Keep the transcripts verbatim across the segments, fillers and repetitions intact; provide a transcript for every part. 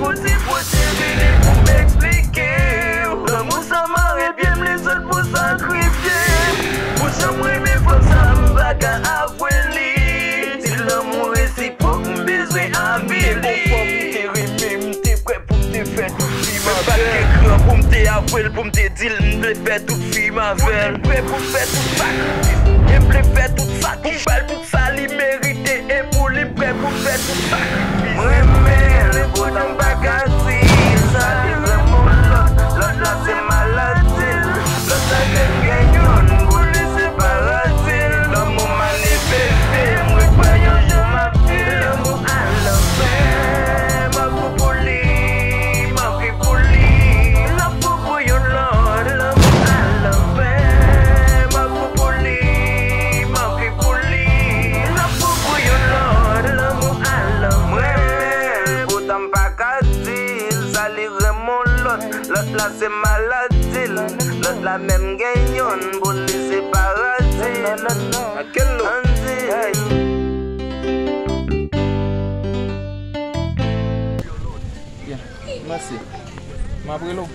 Ti pwoche vini pou m eksplike w. Lanmou sa mare pye m, li sot pou sakrifye. Pou jan m renmen fanm sa, m pa ka avwe li. Di lanmou resipwòk, m bezwen avili. Konfòm m te renmen, m te prè pou m te fè tout fi m avè l. M pa t gen kran pou m te avwe l, pou m te di l m vle fè tout fi m avè l. M prè pou m fè tout sakrifis, e m vle fè tout sa ki pou m ba l tout sa li merite, e pou li m prè pou m fè tout sakrifis. M renmen l, poutan m pa ka di l sa li renmen yon lòt. Lòt la se maladi l. Lòt la te gen youn, pou li se paradi l. Lanmou manifeste, m ret kwè yon jou m ap di l. Lanmou al anfè, m ap fou pou li, m ap ri pou li. L ap fou pou yon lòt. Lanmou al anfè, m ap fou pou li, m ap ri pou li. L ap fou pou yon lòt. Lanmou al anfè, m renmen l, poutan m pa ka di l sa li renmen yon lòt. Lòt la se maladi l. Lòt la menm gen youn, pou li se paradi l. Ann di l. Yeah. Mèsi. M ap rele w.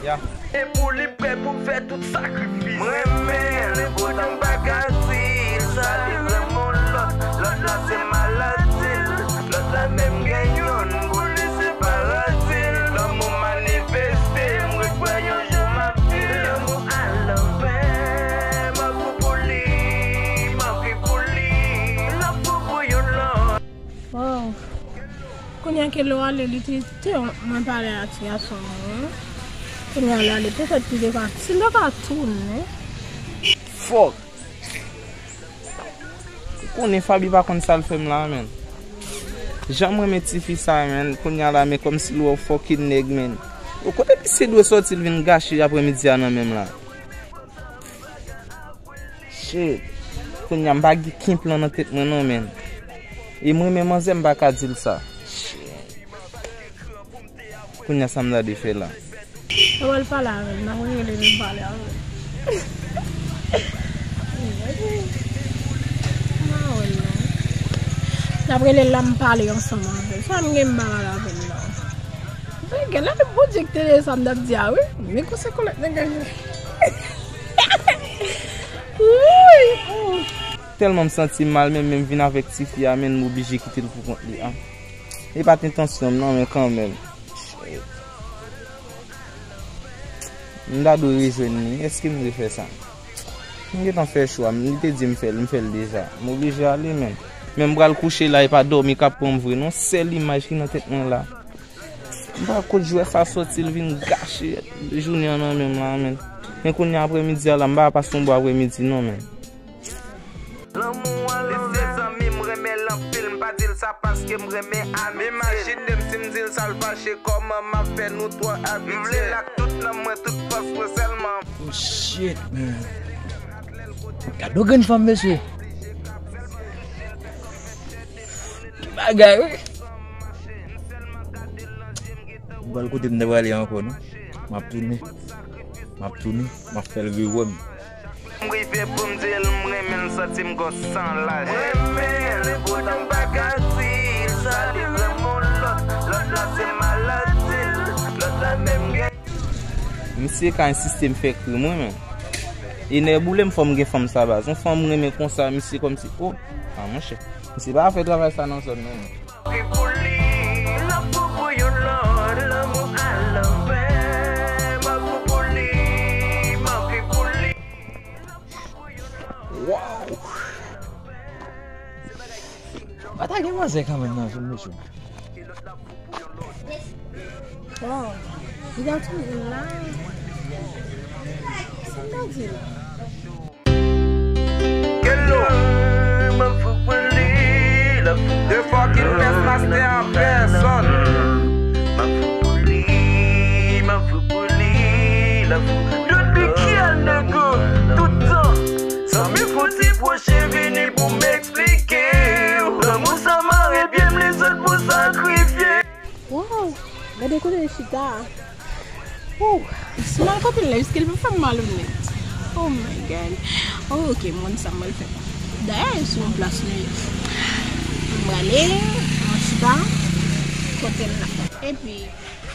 Yeah. E pou li m prè pou m fè tout sakrifis. M renmen l, poutan m pa ka di l sa li renmen yon lòt. Lòt la se maladi l. Lòt la menm gen youn, pou li se paradi l. Lanmou manifeste, m ret kwè yon jou m ap di l. Lanmou al anfè, m ap fou pou li, m ap ri pou li. L ap fou pou yon lòt. Wow. Kounye a ke lè w ale, li te, te mwen pale a ti gason an, wi. Kounye a l ale, petèt li te ka, si l te ka tounen. Fòk. Ou konnen Faby pa konn sa l fè m la, menn. Jan m renmen tifi sa, menn. Kounye a la, men kòmsi l wè w fucking nèg, menn. Ou kote misye dwe sòti, l vin gache aprèmidi a nan men m la. Shit. Kounye a m pa gen ken plan nan tèt mwen non, menn. E m renmen manzè, m pa ka di l sa. Shit. Kounye a sa m ta dwe fè la? Mwen pral pale avè l, m ap rele l, m pale avè l. M pa wè l non. N ap rele l la, m pale ansanm avè l. Sa m gen m pa pale avè l la? Nèg la, Bondye ki te di sa m t ap di a, wi. Men konsa kolèt nèg la. Wouy! Tèlman m santi m mal, menm, menm vin avèk tifi a, menm m oblije kite l pou kont li a. E pa t entansyon m non, men kanmenm. M ta dwe rejwenn li. Èske m dwe fè sa? M gentan fè chwa m. Li te di m fè l, m fè l deja. M oblije ale, menm. Men m pral kouche la, e pa dòmi k ap pran m vre non. Sèl imaj ki nan tèt mwen la. M pa kot jwè sa sòti, l vin gache jounen an nan men m la, menm. Men kounye a aprèmidi a la, m pa pase yon bon aprèmidi non, menm. Lanmou an, li se zanmi m, renmen l anpil, m pa di l sa paske m renmen amiti. Imajine m si m di l sa, l fache, kòman m ap fè, nou twò abitye. M vle l ak tout nanm mwen, tout fòs mwen sèlman. Oh shit, man. Gade yon grenn fanm, mesye. Ki bagay, wi. M pral kote m te prale ankò, non. M ap tounen. M ap tounen. M ap fè l veye wè m. M rive pou m di l m renmen l, santi m gwo san laj. M renmen l, poutan m pa ka di l sa, li renmen yon lòt. Lòt la se maladi l. Lòt la menm gen. Misye ka ensiste m fè kri mwen menm. E nè boule m fò m gen fanm sa baz. Yon fanm renmen konsa, misye kòmsi, oh, ah, monchè. Misye pa fè travay sa nan zòn nan, non. Ri pou li, l ap fou pou yon lòt, lanmou al anfè, m ap fou pou li, m ap ri pou li. Wow! Pa ta gen manzè kanmenm nan fim, mesye. Wow! Li ta toujou la. Sa m ta di la? Hello. The fucking best master an pèsòn. Depi kyè, nèg? Tout tan. Zanmi, fon ti pwoche vini pou m eksplike w. Lanmou sa mare pye m, li sot pou sakrifye. Wow! Gade kote l chita a. Wouw! Si m al kote l la, èske l pa fè m mal ou nèt? Oh my God! Oh, ok, m konn sa m pral fè. Dayè, sou yon plas nou ye. M prale, mwen chita. Kote l la. Epi,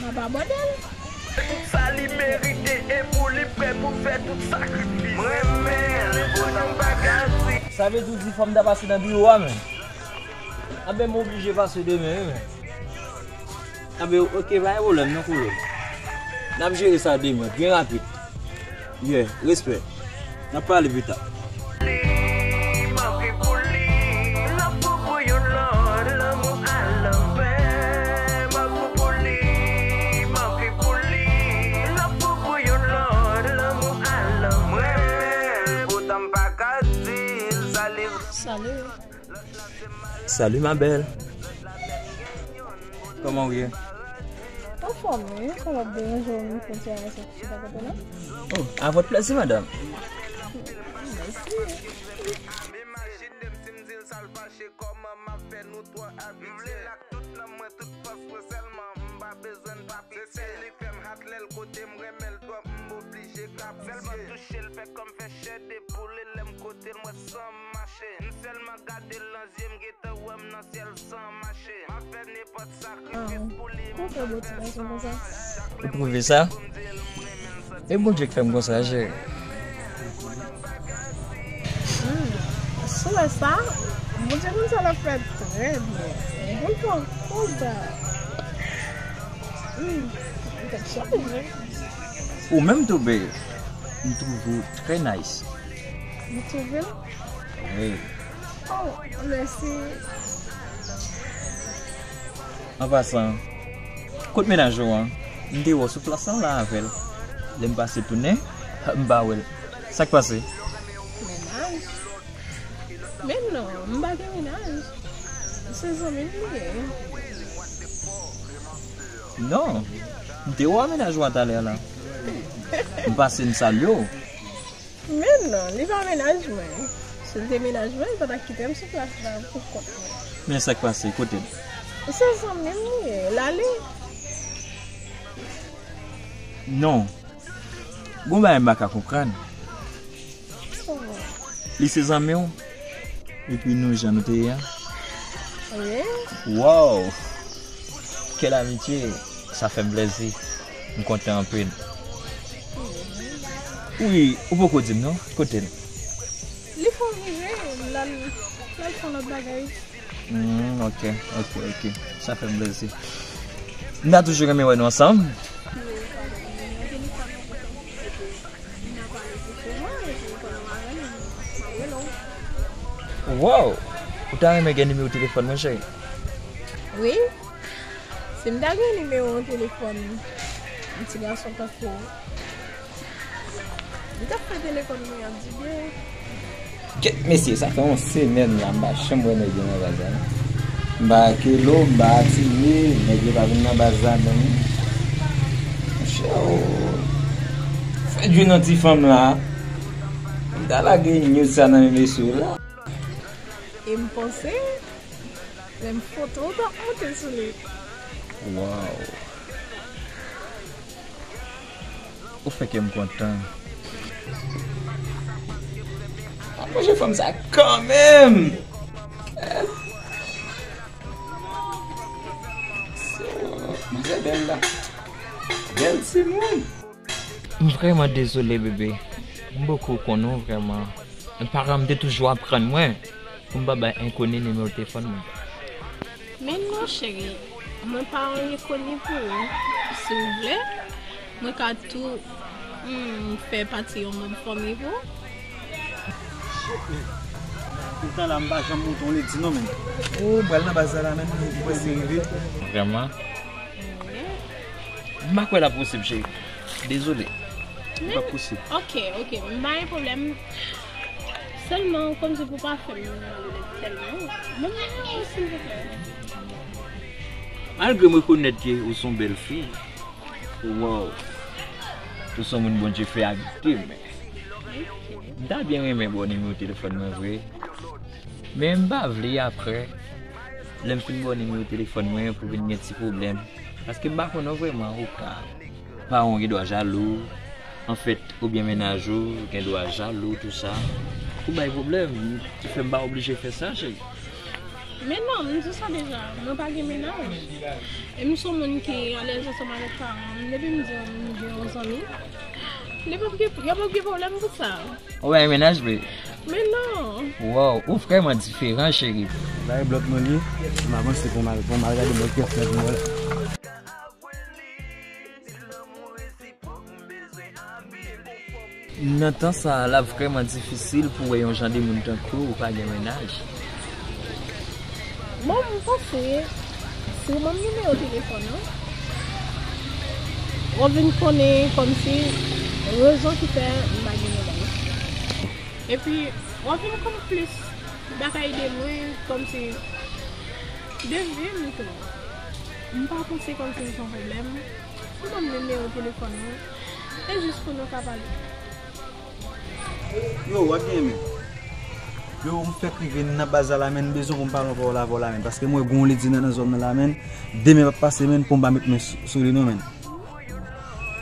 m ap abòde l. Tout sa li merite e pou li prè pou fè tout sakrifis. M renmen l, poutan m pa ka di. Sa vle di w di fò m ta pase nan biwo a, men? Anben, m oblije pase demen, wi, men. Anben, oke, pa gen pwoblèm, non, Kolo. N ap jere sa demen, byen rapid. Yeah, respè. N ap pale pita. Salut. Salut, ma belle. Kòman w ye? Anfòm, wi. Sa va deranje w, m fè ti avè sa chita kote la? Oh, à votre plaisir, madame. Mèsi. Ah, ou fè bò ti gason konsa? Ou twouve sa? E Bondye k fè m konsa, cheri. Hmm, sou lè sa, Bondye konn sa l ap fè trè byen. Bon, bon, konsa. Hmm, m tèt chaje. Ou menm tou, babe. M twouve w trè nice. Ou twouve l? Wi. Oh, mèsi. An pasan, kot mennaj ou an? M te wè w sou plas lan la avè l. Lè m pase tounen, m pa wè l. Sa k pase? Mennaj? Men non, m pa gen mennaj. Se zanmi m li ye. Non, m te wè w a mennaj ou a talè a la. M pase m salye w. Men non, li pa mennaj mwen. Si l te mennaj mwen, li pa t ap kite m sou plas la pou kont mwen. Men sa k pase, kote l? Se zanmi m li ye, l ale. Non. Gon bagay m pa ka konprann. Li se zanmi w? Epi nou jan nou te ye a? Wi. Wow! Quelle amitié! Sa fè m plèzi. M kontan anpil. Wi, ou poko di m non, kote l? Li fè w rive, l al, l al fè yon lòt bagay. Hmm, ok, ok, ok. Sa fè m plèzi. M ta toujou renmen wè nou ansanm. Wow! Ou ta renmen gen nimewo telefòn mwen, cheri? Wi. Si m ta gen nimewo telefòn yon ti gason tankou w, li t ap fè telefòn mwen an dibyen. Kèt mesye, sa fè yon semèn la, m pa janm wè nèg yo nan baz la, non. M pa ak Kelo, m pa ak Tini, nèg yo pa vin nan baz la menm. Monchè, oh. Fè djwi nan ti fanm la. M ta lage news sa nan men mesye yo la. E m panse, menm foto w t ap monte sou li. Wow. Ou fè kè m kontan. Aproche fanm sa kanmenm. Eh. So, manzè bèl la. Bèl timoun. M vrèman dezole, bebe. M poko konn ou vrèman. Paran m te toujou aprann mwen pou m pa bay enkoni nimewo telefòn mwen. Men non, cheri, mwen pa yon enkoni pou ou. Si w vle, mwen ka tou, hmm, fè pati yon manm fanmi pou ou. Poutan la, m pa janm monte yon ledi non, men. Oh, m pral nan baz la, la menm, m prèske rive. Vrèman? Wi. M pa kwè l ap posib, cheri. Dezole. Li p ap posib. Ok, ok, m pa gen pwoblèm. Sèlman, kòmsi pou pa fè m mal tèlman. Ban m nimewo w, silvouplè. Malgre m rekonèt ke ou se yon bèl fi, wow, ou se yon moun Bondye fè ak de men. M ta byen renmen ba w nimewo telefòn mwen vre. Men m pa vle apre, lè m fin ba w nimewo telefòn mwen, pou vin gen ti pwoblèm. Paske m pa konn ou vrèman, ou ka. Paran w gen dwa jalou. Anfèt, oubyen mennaj ou gen dwa jalou, tou sa. Ou bay pwoblèm, ki fè m pa oblije fè sa, cheri. Men non, m di sa deja, mwen pa gen mennaj. E m se yon moun ki alèz ansanm avèk paran m. Depi m di w m gen yon zanmi, li p ap gen, y ap gen pwoblèm pou sa. Ou pa gen mennaj vre? Men non. Wow, ou vrèman diferan, cheri. Bay blòk mwen li, m avanse pou m al, pou m al gade blòk ki ap fèt mwen la. Nan tan sa a, l ap vrèman difisil pou w wè yon jan de moun tankou w pa gen mennaj. Bon, m panse, si w ban m nimewo telefòn ou, w ap vin konnen kòmsi rezon ki fè m pa gen mennaj. Epi, w ap vin konn plis bagay de mwen, kòmsi de vi m tou. M pa panse kòmsi m se yon pwoblèm. Ou ban m nimewo telefòn ou. E jis pou nou ka pale. Yo, w ap byen, men. Yo, m fèk rive nan baz la, la, men m bezwen pou m pale yon pawòl avè w la, men. Paske m wè gen yon ledi nan, nan zòn nan la, men. Demen p ap pase, men, pou m pa met men sou, sou li, non, men.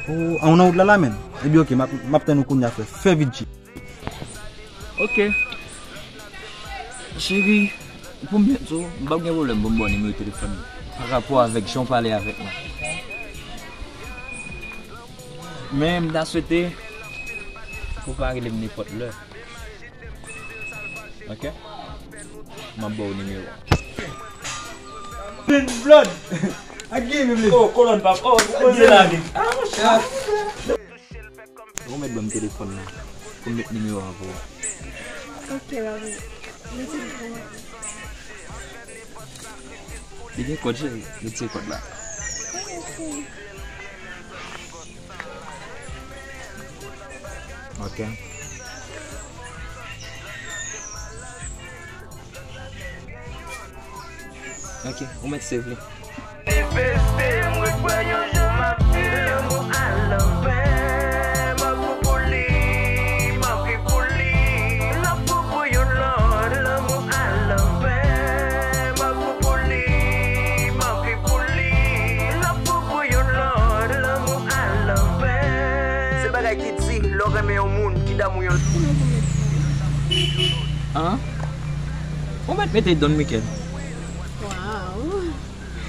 O, an, ou nan wout la, la, men. Ebyen, oke, m ap, m ap tann ou kounye a, frè. Fè vit, G. Oke. Cheri, pou m byen di w, m p ap gen pwoblèm pou m ba w nimewo telefòn mwen. Pa rapò avèk jan w pale avèk mwen. Men m ta swete pou w pa rele m nenpòt lè. Oke? M ap ba w nimewo a. Blood! Ak gen vle. Oh, kolòn pap. Oh, poze la vit. Ah, monchè. Ou mèt ban m telefòn nan pou m met nimewo a pou ou. Ok, papi. Mèsi pou ou. Li gen kòd, cheri. Li tire kòd la. Ok. Ok, ou mèt save li. Manifeste, m ret wè yon jou m ap viv lanmou a lanvè. M ap fou pou li, m ap ri pou li. L ap fou pou yon lòt, lanmou a lanvè. M ap fou pou li, m ap ri pou li. L ap fou pou yon lòt, lanmou a lanvè. Se bagay ki di, lè w renmen yon moun, ki damou yon. An? Ou mèt mete Don Michel. Waw.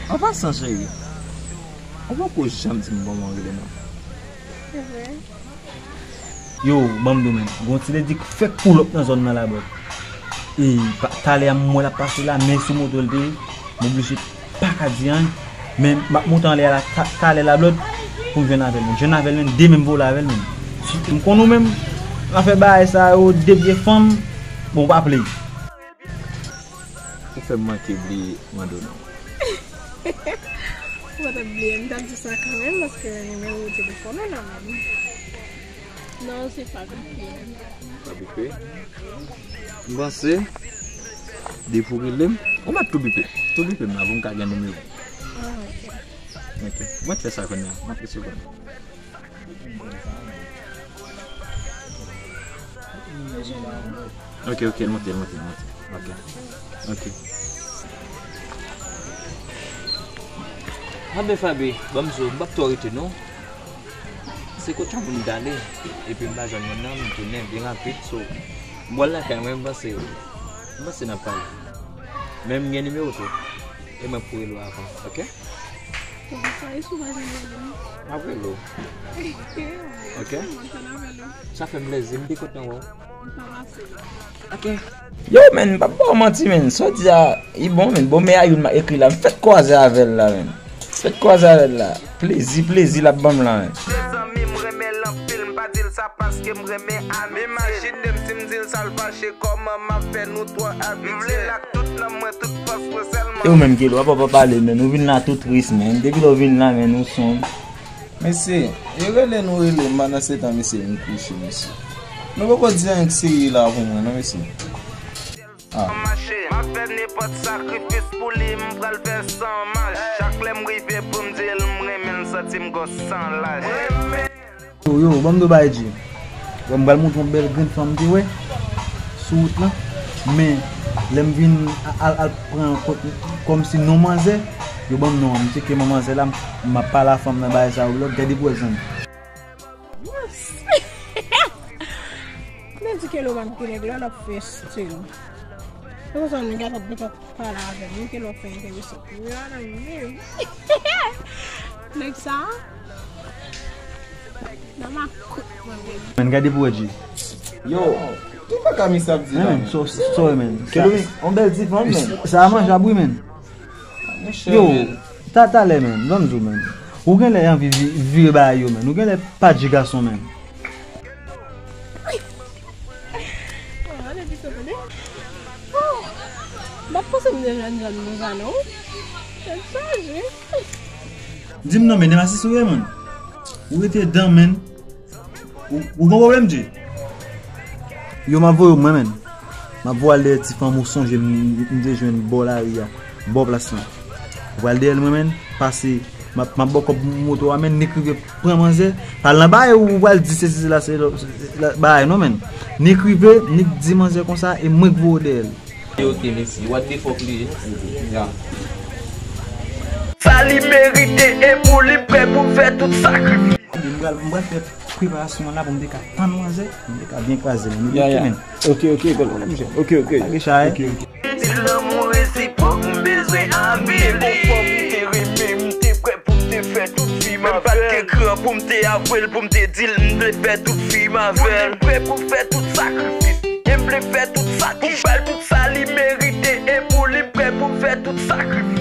An pasan, cheri, ou poko janm di m kòman w rele, non. Se vre? Yo, ban m di w, men. Gon ti ledi k fèk pull up nan zòn nan la, bro. E, pa, talè a, m wè l ap pase la, men sou moto l te ye. M oblije pa ka di anyen. Men, m ap monte anlè a la, ta, talè la, bro, pou m jwenn avè l, men. Jwenn avè l, men, demen m vole avè l, men. M konn ou menm, afè bagay sa yo, de pye fanm, bon, w pa play. Ou fè m manke bliye mande w non. Ou pa t ap bliye, m t ap di sa kanmenm, paske nimewo telefòn ou nan men m. Non, se pa bipe. Pa bipe? M panse, depi w rele m, ou mèt tou bipe. Tou bipe m la, pou m ka gen nimewo. Ah, ok. Ok. Mwen fè sa kounye a, m ap resevwa l. Ok, ok, l monte, l monte, l monte. Ok. Ok. Anben, Faby, ban m di w, m p ap twò rete, non. Se kote yon moun t ale, epi m pa jwenn moun nan, m tounen byen rapid, so, m pral lakay mwen, m panse, m panse n ap pale. Men m gen nimewo tou, e mwen pou rele w avan, ok? Poukisa e sou pa janm rele m? M ap rele w. Ok? Mwen kontan avè l. Sa fè m plezi, m te kontan wè w. M pa pase. Ok. Yo, men, m p ap ba w manti, men. Sa w di a, li bon, men. Bon, men a youn m ekri la. M fèk kwaze avè l la, men. Fèk kwaze avè l la. Plezi, plezi l ap ban m la, men. Mezanmi, m renmen l anpil, m pa di l sa paske m renmen amitiye. Imajine m si m di l sa l fache, kòman m ap fè nou twò abitye. M vle l ak tout nanm mwen, tout fòs mwen sèlman. E ou menm, Kelo, apa w pa pale, men? Ou vin la tou tris, men. Depi lè w vin la, men, ou sonb. Mesye, e rele nou rele m, pandan se tan, mesye, m kouche, mesye. Nou poko di anyen k serye la pou mwen, non, mesye. Ah. M ap fè nenpòt sakrifis pou li, m pral fè san mach. Chak lè m rive pou m di l m renmen l, santi m gon san lach. Yo, yo, ban m di w bagay, G. Bon, m pral montre yon bèl grenn fanm m te wè sou wout lan. Men, lè m vin a-, al, al pran kont, kòmsi non manzè, yo ban m non an. M tcheke non manzè la, m, m ap pale a fanm nan bagay sa yo, lòt gade pou wè zanmi. Yes! Nan di Kelo pa t gen nèg la, l ap fè still. Konsa nou gentan ap pale avè m, wi, ke lè w fè enteresan. Wi, a nan wi. Nèg sa, nan makout mwen, baby. Men gade pou wè, G. Yo, ki baka misye ap di la, men? So, sorry, men. Kelly, on bèl ti fanm, men. Sa a manjab, wi, men. Yo, ta, talè, men. Ban m di w, men. Ou genlè anvi vi-, vire bagay yo, men. Ou genlè pa G gason, men. M ap panse m deja jwenn moun sa non. Tèt chaje. Di m non, men, Nemasisi ou ye, man. Ou rete dan, men. Ou, ou gon pwoblèm, Dje? Yo, m ap voye w mwen, men. M ap voye al dèyè ti fanm ou sonje m, m te jwenn bò lari a, bò plas lan. Ou pral dèyè l mwen, men, pase, m ap, m ap ba w kòb moto a, men, nik rive pran manzè, pa l nan bagay ou pral di sesi sela, se la, bagay non, men. Nik rive, nik di manzè konsa, e mwen k voye w dèyè l. Ok, ok, mèsi. What the fuck li ye? Ya. Sa li merite e pou li prè pou fè tout sakrifis. M pral, m pral fè preparasyon an la pou m te ka tann manzè, pou m te ka byen kraze l. Nou Ya, ya. Men. Ok, ok, pa gen pwoblèm, chè. Ok, ok. Pa gen chay. Ok, ok. Di lanmou resipwok, m bezwen avili. Konfòm m te renmen, m te prè pou m te fè tout fi m avè l. Menm pa t gen kran pou m te avwe l, pou m te di l, m vle fè tout fi m avè l. M prè pou fè tout sakrifis. E m vle fè tout sa ki bal, tout sa li merite. E pou li m prè pou m fè tout sakrifis.